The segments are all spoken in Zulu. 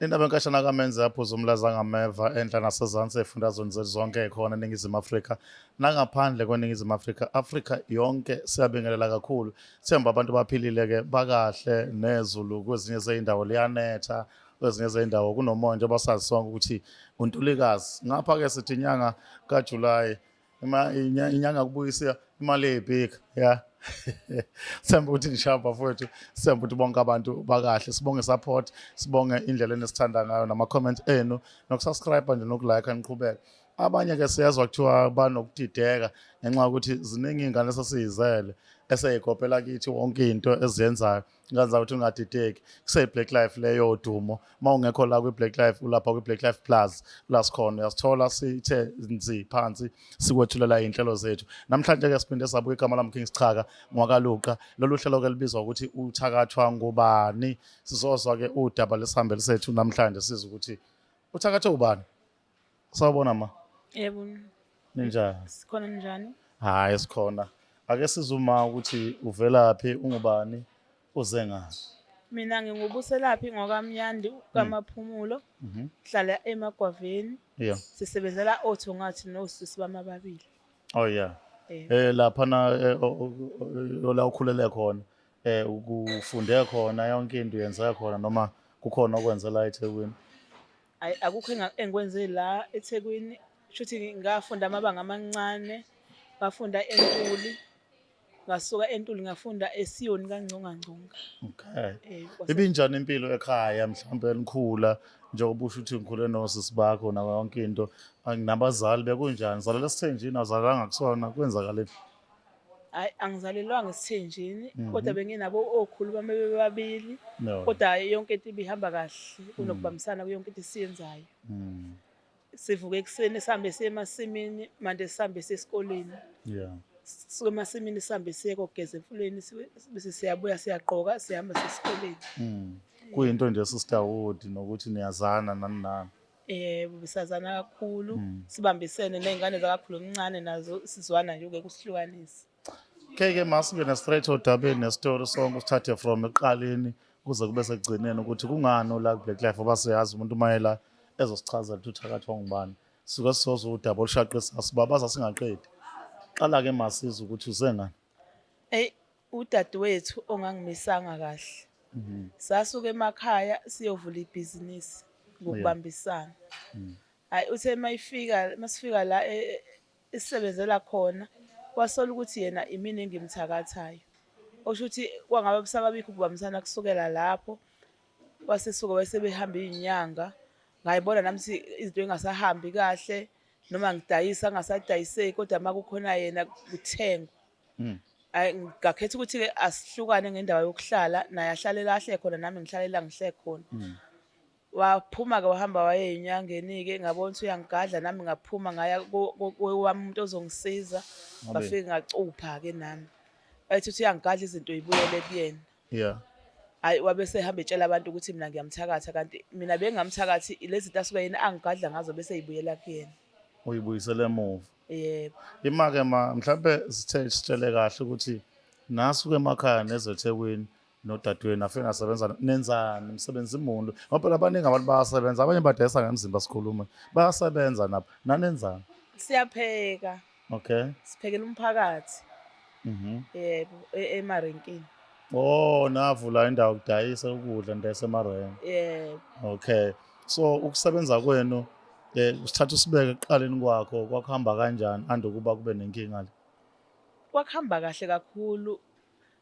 Indaba enkashana kaMenzi yaphuza umlaza ngameva enhla nasezansi efundazweni zethu zonke ekhona eNingizimu Afrika nangaphandle kweNingizimu Afrika, Afrika yonke siyabingelela kakhulu. Themba abantu baphilile ke bakahle nezulu kwezinye zezindawo liyanetha, kwezinye zezindawo kunomoya njengoba sazi sonke ukuthi uNtulikazi. Ngapha ke sithi inyanga kaJuly inyanga kubuyisa imali eyibhika ya Sithemba ukuthi nishamba bafowethu, sithemba ukuthi bonke abantu bakahle. Sibonge support, sibonge indlela enisithanda ngayo nama-comment enu nokusubscribe nje nokulike niqhubeke. Abanye ke siyezwa kuthiwa banokudideka ngenxa yokuthi ziningi iy'ngane esesiyizele eseyikopela kithi wonke into eziyenzayo. Ngenza ukuthi ungadideki kuse-Black Life leyo dumo. Uma ungekho la kwi-Black Life, ulapha kwi-Black Life Plus la sikhona, uyasithola sithe nzi phansi sikwethulela iy'nhlelo zethu. Namhlanje-ke siphinde sabuka igama lami King Sichaka ngwakaLuqa. Lolu hlelo-ke libizwa ukuthi uthakathwa ngubani. Sizozwa-ke udaba lesihambeli sethu namhlanje sizwe ukuthi uthakathwe ubani. Sawubona ma. Yebo. Ninjani? Sikhona, njani? Hayi, sikhona. Ake sizuma ukuthi uvelaphi, ungubani, uze ngaphi. Mina nginguBuselaphi ngwaKamnyandi kaMaphumulo. Hlala eMagwaveni. Sisebenzela oThongathi nosisi bami ababili. Oh yeah. Eh lapha na la ukhulele khona, ukufunde khona yonke into yenza khona noma kukhona okwenzela eThekwini? Ayi, akukho engikwenze la eThekwini. Shuthi ngafunda amabanga amancane, ngafunda eNtuli, ngasuka eNtuli ngafunda eSiyoni kaNgcongangconga. Okay. Ibinjani impilo ekhaya mhlawumbe nikhula njengoba usho ukuthi ngikhule nosisi bakho nayo yonke into nabazali bekunjani? Zalela esithenjini awuzalelanga kusona kwenzakaleni? Hayi, angizalelwanga esithenjini kodwa benginabo okhulu bami bebabili. Kodwa yonke into ibihamba kahle kunokubambisana kuyo yonke into esiyenzayo. Sivuka ekuseni sihambe siye emasimini, mande sihambe siye esikoleni. Sisuke emasimini sihambe siye kogeza emfuleni bese siyabuya siyagqoka sihamba siye esikoleni. Kuyinto nje sisterhood nokuthi niyazana nani nani. Yebo, besazana kakhulu, sibambisene ney'ngane zakakhulu omncane nazo sizwana nje ungeke usihlukanise. Okay ke masingene straight odabeni nesitori sonke usithathe from ekuqaleni kuze kube sekugcineni ukuthi kungani ula Black Life ngoba siyazi umuntu uma ela ezosichazela ukuthi uthakathwa ngubani. Suke sizozwa udaba olushaqisa sibabaza singaqedi. Qala ke masiza ukuthi uze ngani. Eyi, udadewethu ongangimisanga kahle. Sasuka emakhaya siyovula ibhizinisi ngokubambisana. Hhayi, uthe mayifika masifika la esisebenzela khona wasola ukuthi yena imina engimthakathayo. Okusho ukuthi kwangabe kusababikho ukubambisana kusukela lapho. Wasesuka wayesebehamba iy'nyanga ngayibona nami ukuthi izinto engasahambi kahle noma ngidayisa kungasadayiseki kodwa uma kukhona yena kuthengwa. Hhayi, ngakhetha ukuthi-ke asihlukane ngendawo yokuhlala naye ahlale la ahlale khona nami ngihlale la ngihlale khona. Waphuma-ke wahamba waya ey'nyangeni-ke ngabona ukuthi uyangigadla nami ngaphuma ngaya kowami umuntu ozongisiza. Ngafike ngacupha-ke nami. Wayethi uthi uyangigadla izinto y'buyele kuyena. Hhayi, wabe esehamba etshela abantu ukuthi mina ngiyamthakatha kanti mina bengingamthakathi lezi zinto asuke yena angigadla ngazo bese y'buyela kuyena. Uyibuyisele emuva. Yebo. Ima-ke ma mhlampe sithe sitshele kahle ukuthi nasuke emakhaya nezeThekwini nodadewenu nafike nasebenza nenzani msebenzi muni ngoba phela abaningi abantu bayasebenza abanye badayisa ngemizimba sikhuluma bayasebenza nabo nanenzani? Siyapheka. Okay. Siphekela umphakathi. Yebo, emarenkini. Oh, navula indawo kudayisa ukudla nidayisa emarenki. Yebo. Okay. So ukusebenza kwenu usithatha usibeke ekuqaleni kwakho kwakuhamba kanjani andokuba kube nenkinga le? Kwakuhamba kahle kakhulu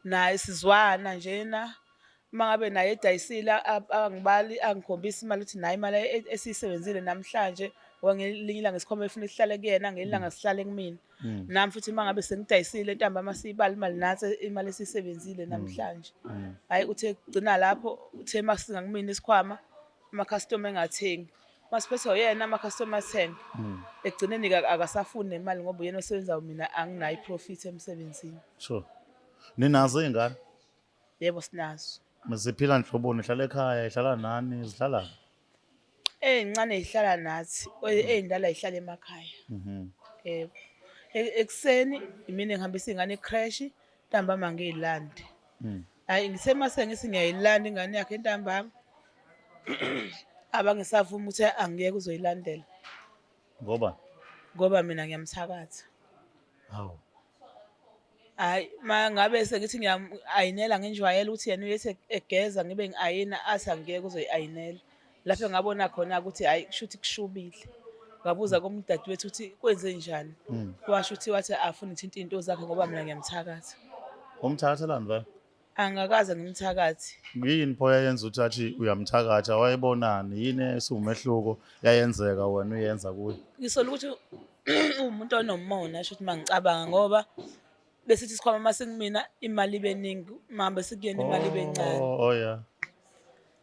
naye sizwana njena uma ngabe naye edayisile angibali angikhombisa imali ukuthi nayo imali esiyisebenzile namhlanje ngoba ngelinye ilanga isikhwama efuna sihlale kuyena ngelinye ilanga sihlale kumina. Nami futhi uma ngabe sengidayisile ntambama siyibala imali nansi imali esiyisebenzile namhlanje. Hhayi, uthe kugcina lapho uthe masinga kumina isikhwama amakhasitoma engathengi. Masiphethwe uyena amakhasitoma athenge. Ekugcineni-ke akasafuni nemali ngoba uyena osebenzayo mina anginayo i-profit emsebenzini. Sure. Ninazo iy'ngane? Yebo, sinazo. Ziphila nhloboni, ihlala ekhaya, ihlala nani, zihlala? Ey'ncane zihlala nathi, ey'ndala zihlala emakhaya. Yebo. Ekuseni imina engihambisa iy'ngane ekreshi, ntambama ngiy'lande. Hhayi, ngithe mase ngithi ngiyayilanda ingane yakhe ntambama, Abangisavumi ukuthi angiyeke uzoyilandela. Ngoba? Ngoba mina ngiyamthakatha. Hawu. Hhayi, uma ngabe sengithi ngiyamu-ayinela ngenjwayelo ukuthi yena uyethi egeza ngibe ngi-ayina athi angiyeke uzoyi-ayinela. Lapho engabona khona-ke ukuthi hhayi kushuthi kushubile. Ngabuza komunye udadewethu ukuthi kwenzenjani. Washo ukuthi wathi afune ngithinte iy'nto zakhe ngoba mina ngiyamthakatha. Umthakathelani vele? Angakaze ngimthakathe. Yini pho yayenza ukuthi athi uyamthakatha? Wayebonani? Yini esiwumehluko yayenzeka wena uyenza kuye? Ngisola ukuthi uwumuntu onomona sho ukuthi mangicabanga ngoba besithi isikhwama uma sikumina imali ibe ningi, uma sikuyena imali ibe ncane. Oh, oh yeah.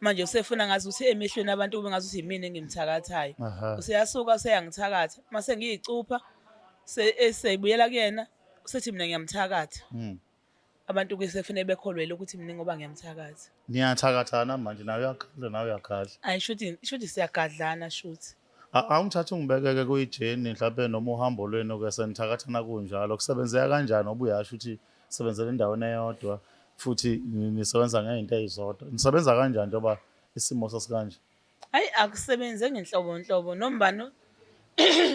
Manje usefuna ngazi ukuthi emehlweni abantu kube ngazi ukuthi yimina engimthakathayo. Aha. Useyasuka useyangithakatha. Uma sengiyicupha seyibuyela kuyena usethi mina ngiyamthakatha. Abantu ke sekufanele bekholwele ukuthi mina ngoba ngiyamthakatha. Niyathakathana manje nawe uyagadla nawe uyagadla. Ayi shuthi shuthi siyagadlana shuthi. Awungithathe ungibekeke kuyijeni mhlawumbe noma uhambo lwenu ke senithakathana kunjalo kusebenzeka kanjani ngoba uyasho ukuthi sebenzela endaweni eyodwa futhi nisebenza ngey'nto ey'zodwa. Nisebenza kanjani njengoba isimo sesikanje? Hayi akusebenze ngenhlobonhlobo nombani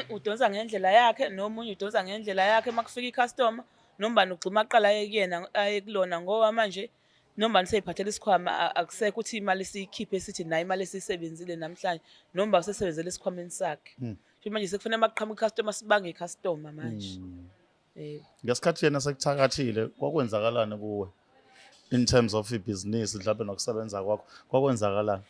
udonsa ngendlela yakhe nomunye udonsa ngendlela yakhe uma kufika icustomer nombani ugxuma aqala aye kuyena aye kulona ngoba manje nombani seyiphathela isikhwama akusekho ukuthi imali siyikhiphe sithi nayo imali esiyisebenzile namhlanje noma usesebenzele esikhwameni sakhe. Sho manje sekufanele uma kuqhamuka icustomer sibange icustomer manje. Yebo. Ngesikhathi yena sekuthakathile kwakwenzakalani kuwe in terms of ibhizinisi mhlawumbe nokusebenza kwakho kwakwenzakalani?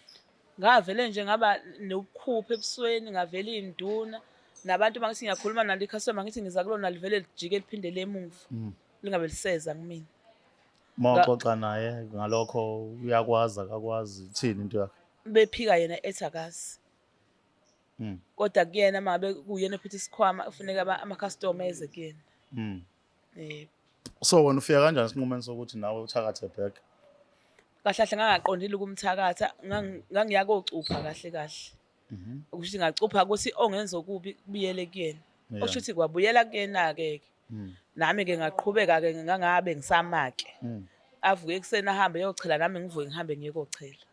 Ngavele nje ngaba nobukhupha ebusweni ngavela iy'nduna nabantu uma ngithi ngiyakhuluma nalo ikhasitoma ngithi ngiza kulona livele lijike liphindele emuva lingabe liseza kumina. Uma uxoxa naye ngalokho uyakwazi akakwazi ithini into yakhe? Bephika yena ethi akazi. Kodwa kuyena uma ngabe kuyena ophethe isikhwama kufuneka amakhastoma eze kuyena. Yebo. So wena ufika kanjani esinqumeni sokuthi nawe uthakathe back? Kahle kahle ngangaqondile ukumthakatha, ngangiya kocupha kahle kahle. Okusho ukuthi ngacupha ukuthi ongenza okubi kubuyele kuyena. Okusho ukuthi kwabuyela kuyena-ke ke. Nami-ke ngaqhubeka-ke ngangabe ngisama-ke. Avuke ekuseni ahambe eyochela nami ngivuke ngihambe ngiye kochela.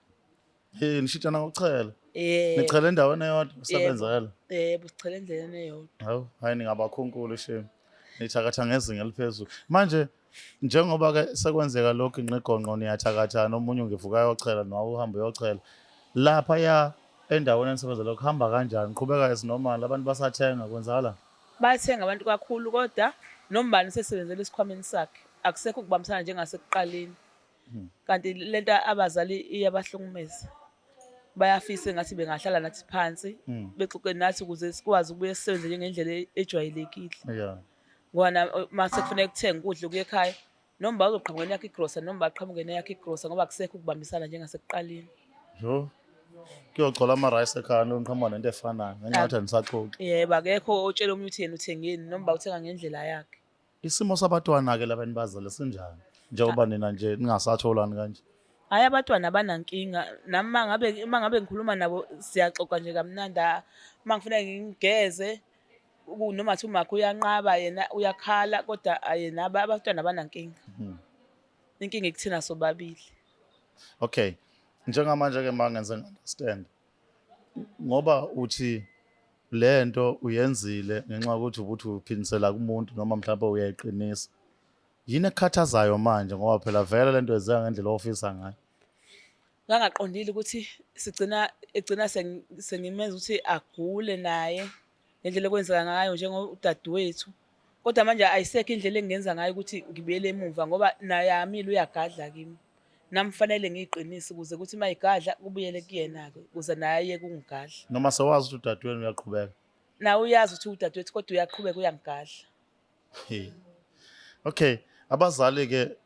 Hey, nishintshana ngokuchela. Yebo. Nichela endaweni eyodwa kusebenzela. Yebo, sichela endleleni eyodwa. Hawu, hayi ningabakhunkulu shame. Nithakatha ngezinga eliphezulu. Manje njengoba ke sekwenzeka lokhu inqigonqo niyathakathana omunye ungivuka ayochela nawe uhamba uyochela. Lapha ya endaweni enisebenzela kuhamba kanjani? Qhubeka as normal abantu basathenga kwenzakala? Bayathenga abantu kakhulu kodwa nombani usesebenzela esikhwameni sakhe. Akusekho ukubambisana njengasekuqaleni. Kanti lento abazali iyabahlukumeza. Bayafisa engathi bengahlala nathi phansi bexoxe nathi ukuze sikwazi ukubuye sisebenze njengendlela ejwayelekile. Ngoba uma sekufuneka kuthenge ukudla okuya ekhaya noma bazoqhamuka neyakhe igrosa noma baqhamuke neyakhe igrosa ngoba akusekho ukubambisana njengasekuqaleni. Yho. Kuyogcola ama-rice ekhaya niqhamuka nento efanayo ngenxa yokuthi anisaxoxi. Yebo, akekho otshela omunye ukuthi yena uthengeni noma uthenga ngendlela yakhe. Isimo sabatwana-ke laba enibazele sinjani? Njengoba nina nje ningasatholani kanje. Hhayi abatwana abanankinga nami uma ngabe uma ngabe ngikhuluma nabo siyaxoxa nje kamnandi uma ngifuneka ngigeze noma kuthiwa umakhe uyanqaba yena uyakhala kodwa yena abatwana abanankinga. Inkinga ikuthina sobabili. Okay. Njengamanje-ke ma ngenze ngi-understand ngoba uthi lento uyenzile ngenxa yokuthi ubuthi uphindisela kumuntu noma mhlawumbe uyayiqinisa. Yini ekukhathazayo manje ngoba phela vele lento yenzeka ngendlela ofisa ngayo? Ngangaqondile ukuthi sigcina egcina sengimenza ukuthi agule naye ngendlela ekwenzeka ngayo njengodadewethu. Kodwa manje ayisekho indlela engingenza ngayo ukuthi ngibuyele emuva ngoba naye amile uyagadla kimi. Nami kufanele ngiyiqinise ukuze kuthi uma igadla kubuyele kuyena-ke ukuze naye ayeke ukungigadla. Noma sewazi ukuthi udadewenu uyaqhubeka? Nawe uyazi ukuthi udadewethu kodwa uyaqhubeka uyangigadla. Hey. Okay, abazali-ke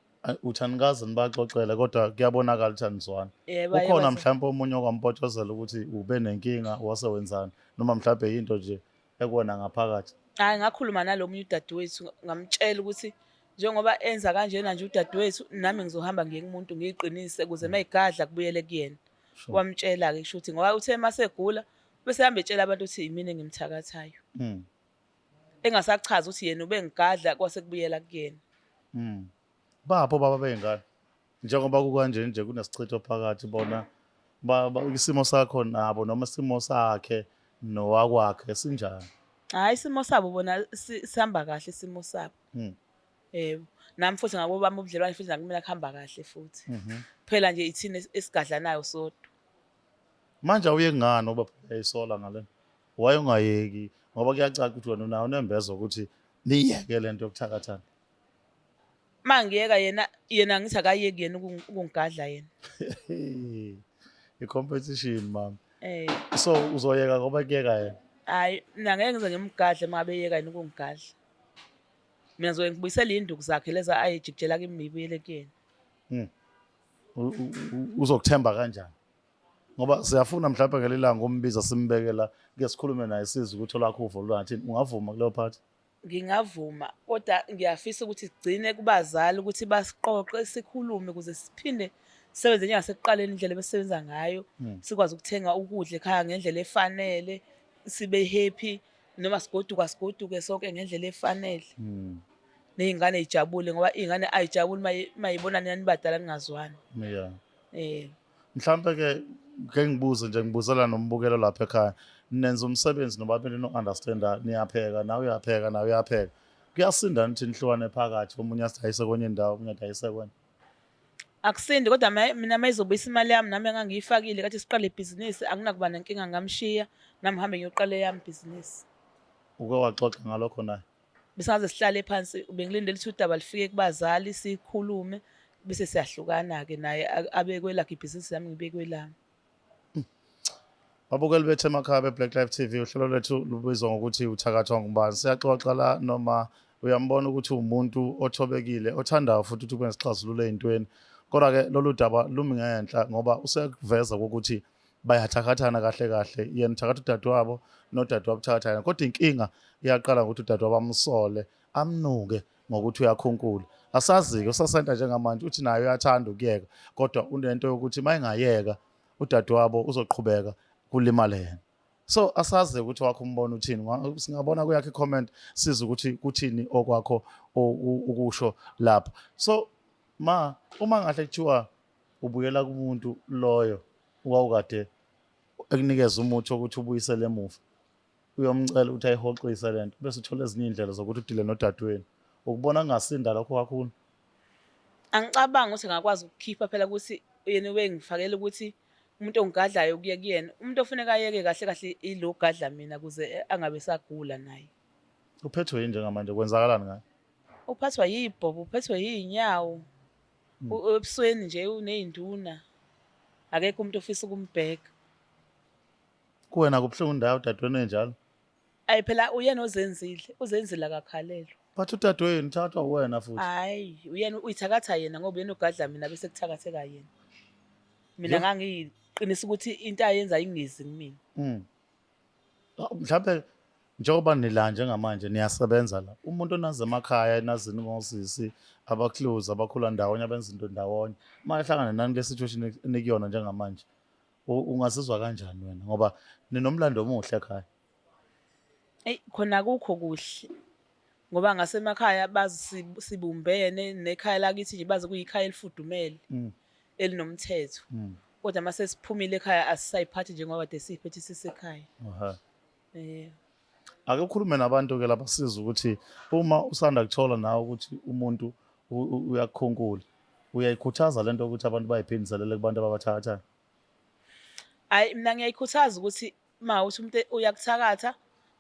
uthi anikaze nibaxoxele kodwa kuyabonakala ukuthi anizwani. Yebo, Ukhona yebo. mhlawumbe omunye okwampotshozela ukuthi ube nenkinga wase wenzani noma mhlawumbe yinto nje ekuwena ngaphakathi. Hhayi ngakhuluma nalo munye udadewethu ngamtshela ukuthi njengoba enza kanjena nje udadewethu nami ngizohamba ngiye kumuntu ngiyiqinise ukuze uma egadla kubuyele kuyena. Wamtshela-ke kusho ukuthi ngoba uthe uma segula bese ehamba etshela abantu ukuthi yimina engimthakathayo. Engasachazi ukuthi yena ubengigadla kwase kubuyela kuyena. Baphi obaba bey'ngane? Njengoba kukanje nje kunesichitho phakathi bona Isimo sakho nabo noma isimo sakhe nowakwakhe sinjani? Hhayi, isimo sabo bona sihamba kahle isimo sabo. Yebo. Nami futhi ngakobami ubudlelwane futhi nakumina kuhamba kahle futhi. Phela nje ithina esigadlanayo sodwa. Manje awuyeki ngani ngoba phela uyayisola ngale nto? Why ungayeki? Ngoba kuyacaca ukuthi wena unawo unembeza ukuthi niyeke le nto yokuthakathana. Uma ngiyeka yena, yena ngithi akayeki yena ukungigadla yena. I-competition mama. Eh. So uzoyeka ngoba kuyeka yena? Hhayi, mina ngeke ngize ngimgadle uma ngabe eyeka yena ukungigadla. Mina ngizoke ngibuyisele iy'nduku zakhe lezi ayejikijela kimi ngibuyele kuyena. Uzokuthemba kanjani? Ngoba siyafuna mhlawumbe ngelinye ilanga umbiza simbeke la, ke sikhulume naye sizwe ukuthi olwakho uvo lungathini. Ungavuma kuleyo part? Ngingavuma, kodwa ngiyafisa ukuthi sigcine kubazali ukuthi basiqoqe sikhulume ukuze siphinde sisebenze njengasekuqaleni indlela ebesisebenza ngayo, sikwazi ukuthenga ukudla ekhaya ngendlela efanele, sibe happy noma sigoduka sigoduke sonke ngendlela efanele. Ney'ngane y'jabule ngoba iy'ngane ay'jabuli uma y'bona nina nibadala ningazwani. Mhlampe ke ngike ngibuze nje, ngibuzela nombukelo lapha ekhaya. Nenza umsebenzi nobabili no-understanda, niyapheka, nawe uyapheka, nawe uyapheka. Kuyasinda nithi nihlukane phakathi, omunye asidayise kwenye indawo, omunye adayise kwenye. Akusindi kodwa mina uma izobuyisa imali yami nami engangiyifakile kathi siqale ibhizinisi, anginakuba nenkinga, ngingamshiya nami ngihambe ngiyoqala eyami ibhizinisi. Uke waxoxa ngalokho naye? Besingaze sihlale phansi, bengilindele ukuthi udaba lufike kubazali sikhulume bese siyahlukana-ke, naye abe kwelakhe ibhizinisi nami ngibe kwelami. Babukeli bethu emakhaya be-Black Life TV, uhlelo lwethu lubizwa ngokuthi uthakathwa ngubani. Siyaxoxa la noma uyambona ukuthi uwumuntu othobekile, othandayo futhi ukuthi kube nesixazululo ey'ntweni. Kodwa-ke lolu daba lumi ngenhla ngoba useyakuveza ukuthi bayathakathana kahle kahle, yena uthakatha udadewabo nodadewabo uthakatha yena. Kodwa inkinga iyaqala ngokuthi udadewabo amsole, amnuke ngokuthi uyakhunkula. Asazi-ke usasenta njengamanje, uthi naye uyathanda ukuyeka, kodwa unento yokuthi uma engayeka udadewabo uzoqhubeka kulimale yena. So asazi ukuthi wakho umbono uthini. Singabona kuyakho i-comment sizwe ukuthi kuthini okwakho ukusho lapha. So ma uma ngahle kuthiwa ubuyela kumuntu loyo owawukade ekunikeza umuthi wokuthi ubuyisele emuva, uyomcela ukuthi ayihoxise lento bese uthola ezinye iy'ndlela zokuthi udile nodadewenu, ukubona kungasinda lokho kakhulu? Angicabangi ukuthi ngakwazi ukukhipha phela ukuthi yena ubengifakela ukuthi umuntu ongigadlayo kuye kuyena. Umuntu ofuneka ayeke kahle kahle ilo ogadla mina ukuze angabe esagula naye. Uphethwe yini njengamanje? Kwenzakalani ngaye? Uphathwa yibhobo, uphethwe yiy'nyawo. Ebusweni nje uney'nduna. Akekho umuntu ofisa ukumbheka. Kuwena kubuhlungu indawo udadewenu enjalo? Ayi phela uyena ozenzile, uzenzile akakhalelwa. But udadewenu uthathwa uwena futhi. Hayi, uyena uyithakatha yena ngoba uyena ogadla mina bese kuthakatheka yena. Mina ngangiqinisa ukuthi into ayenza ingezi kumina. Mhlawumbe njengoba nila njengamanje niyasebenza la, umuntu onazi emakhaya enazini ngosisi abaclose abakhula ndawonye abenza into ndawonye, uma ehlangana nani kule situation enikuyona njengamanje, ungazizwa kanjani wena ngoba ninomlando omuhle ekhaya? Eyi khona akukho kuhle ngoba ngasemakhaya bazi sibumbene nekhaya lakithi nje bazi kuyikhaya elifudumele elinomthetho. Kodwa uma sesiphumile ekhaya asisayiphathi njengoba kade siyiphethe sisekhaya. Ake ukhulume nabantu-ke labasiza ukuthi uma usanda kuthola nawe ukuthi umuntu uyakukhunkula, uyayikhuthaza lento yokuthi abantu bayiphindiselele kubantu ababathakathayo? Hhayi, mina ngiyayikhuthaza ukuthi uma uthi umuntu uyakuthakatha,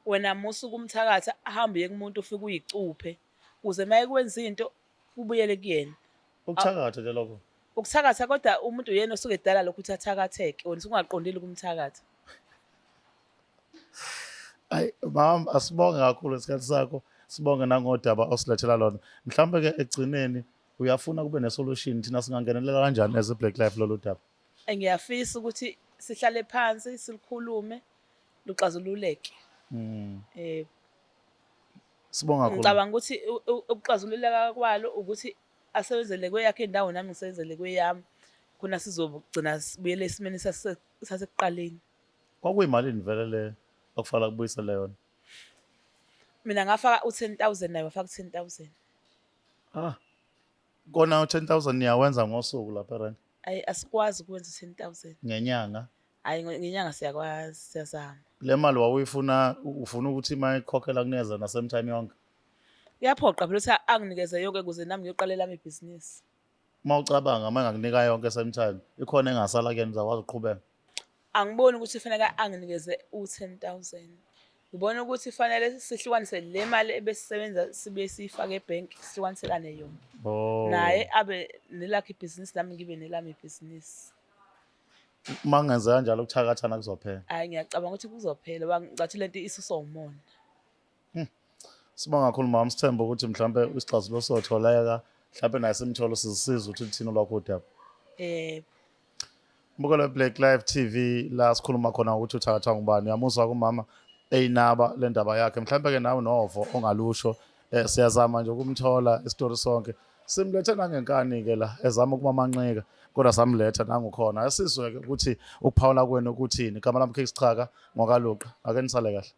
wena musa ukumthakatha, ahambe uye kumuntu ufike uyicuphe ukuze uma ekwenza into kubuyele kuyena. Ukuthakatha nje lokho? Ukuthakatha, kodwa umuntu uyena osuke edala lokhu ukuthi athakatheke, wena usuke ungaqondile ukumthakatha. Ayi mama, asibonge kakhulu isikhathi sakho, sibonge nangodaba osilethela lona. Mhlawumbe ke ekugcineni uyafuna kube ne-solution, thina singangenelela kanjani as i-Black Life lolu daba? Ngiyafisa ukuthi sihlale phansi silukhulume luxazululeke. Sibonga kakhulu. Ngicabanga ukuthi ukuxazululeka kwalo ukuthi asebenzele kweyakhe indawo nami ngisebenzele kweyami, khona sizogcina sibuyele esimeni sasekuqaleni. Kwakuyimalini vele le okufanele akubuyisele yona? Mina ngafaka u-10,000 naye wafaka u-10,000. Kona u-10,000 niyawenza ngosuku lapha erenki? Ayi, asikwazi ukwenza u-10,000. Ngenyanga? Hhayi, ngenyanga siyakwazi, siyazama. Le mali wawuyifuna, ufuna ukuthi uma ikhokhela kunikeza na same time yonke? Kuyaphoqa phela ukuthi anginikeze yonke ukuze nami ngiyoqala elami ibhizinisi. Uma ucabanga uma engakunika yonke same time, ikhona engasala kuyena, uzakwazi ukuqhubeka? Angiboni ukuthi kufanele anginikeze u-10,000. Ngibona ukuthi fanele sihlukanise le mali ebesisebenza sibuye siyifake ebhenki, sihlukaniselane yona. Naye abe nelakhe ibhizinisi, nami ngibe nelami ibhizinisi. Uma kungenzeka kanjalo ukuthakathana kuzophela? Hhayi, ngiyacabanga ukuthi kuzophela ngoba ngicathi lento isuswa umona. Sibonga kakhulu mama, sithemba ukuthi mhlampe isixazululo sotholeka, mhlampe naye simthole sizisize ukuthi lithini olwakho udaba. Yebo. Mbukelo Black Life TV, la sikhuluma khona ukuthi uthakathwa ngubani. Uyamuzwa kumama eyinaba le ndaba yakhe. Mhlampe ke nawe novo ongalusho, siyazama nje ukumthola isitori sonke. Simlethe nangenkani ke la ezama ukumamanqika, kodwa samletha nangukhona. Asizwe ke ukuthi ukuphawula kwenu ukuthini. Igama lami King Schaka ngokaLuqa. Ake nisale kahle.